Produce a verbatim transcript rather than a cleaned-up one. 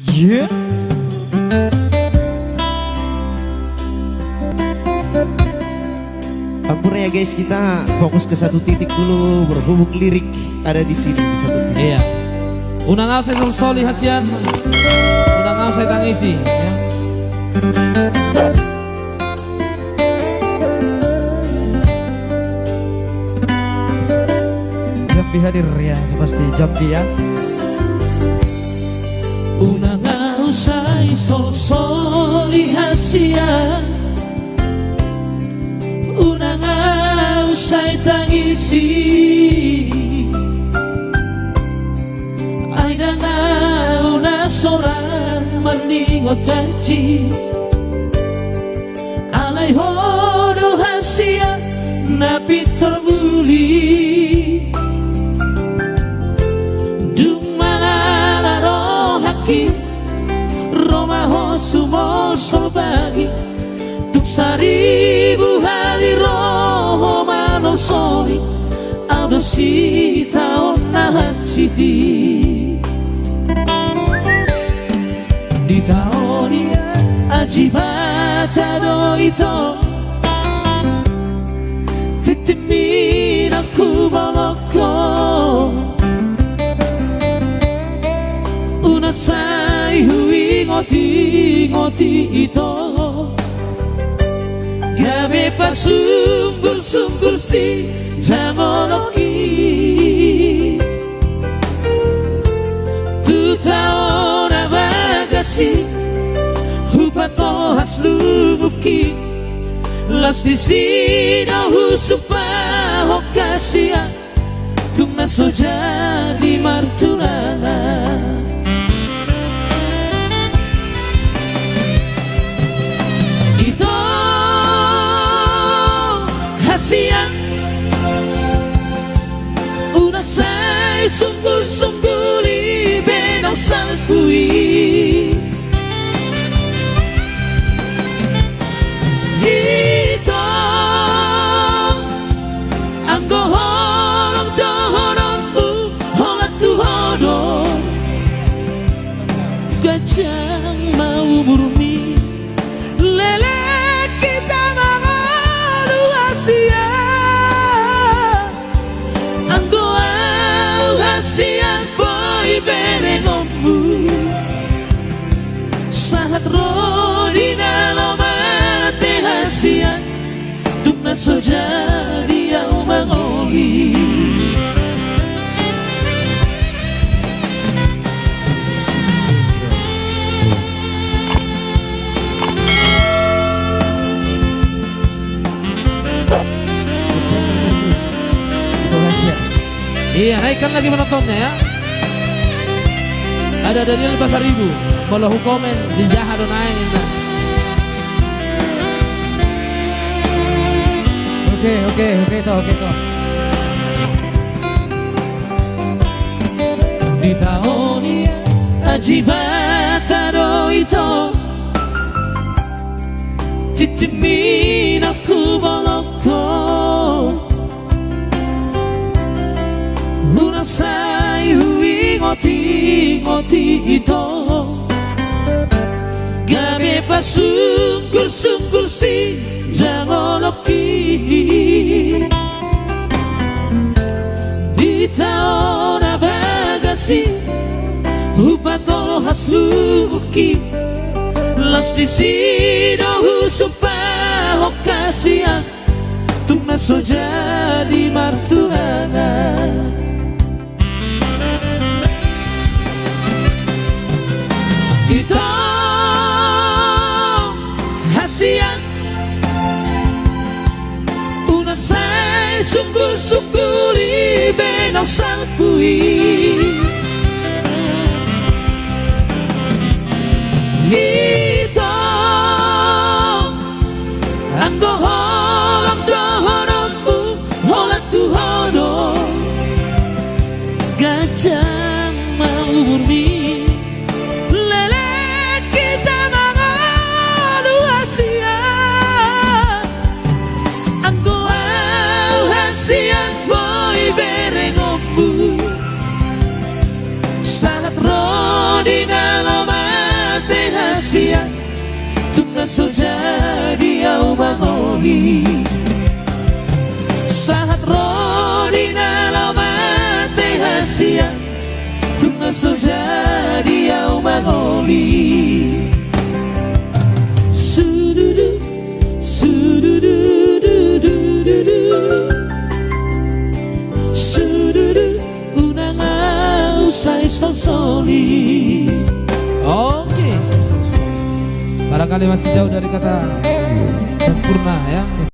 Iya. Ampun ya guys, kita fokus ke satu titik dulu, berhubung lirik ada di sini, di satu titik. Iya. Unang ahu sai solsoli hasian. Unang ahu sai tangisi, ya. Jambi hadir ya, pasti Jambi ya. Unang ahu sai solsoli hasian, unang ahu sai tangisi. Ai ndang ahu na so ra marningot janji. Alai ho do hasian na pintor muli. Dung manala rohangki, ro ma ho sumolsol bagi. Tung saribu hali ro ho manolsoli, ahu do sitaon na hansit i. Di taon i aji bata do ito, tintin mi nang hubolongkon. Unang sai huingotingoti ito, gabe parsunggur-sunggur sijangolongki. Tu taon na bagas i hupatolhas lubungki, laos disi do husumpahon hasian, tung na so jadi martunangan. Ito hasian, unang sai sungkul-sungkuli be naung salpu i. Ito, anggo holong dohononmu, holan tu ho do. Ganjang ma umurmi, leleng hita mangolu hasian. Anggo ahu hasian boi berengonmu, sahat ro di na laho mate hasian, tung na so jadi ahu mangoli. Iya, naikkan lagi penontonnya ya. Ada Daniel Pasaribu, molo hukomen dijaha do naeng inna. Oke, oke, oke to, oke to. Di taon i aji bata do ito, tintin mi nang hubolongkon. Unang sai huingotingoti ito, gabe parsungkur-sungkur sijangolongki. Di taon na bagas i hupatolhas lubungki, laos disi do husumpahon hasian, tung na so jadi martunangan. Ito hasian, unang sai sungkul-sungkuli be naung salpu i. Ito, anggo holong dohononmu, holan tu ho do. Ganjang ma umurmi, leleng hita mangolu hasian. Anggo ahu hasian boi berengonmu, sahat ro di na laho Tung na so jadi au mangoli. Sahat ro di na laho mate hasian. Tung na so jadi au mangoli. Sududu, sududu, dududu. Sududu, unang au sai solsoli. Oke. Barangkali masih jauh dari kata sempurna, ya.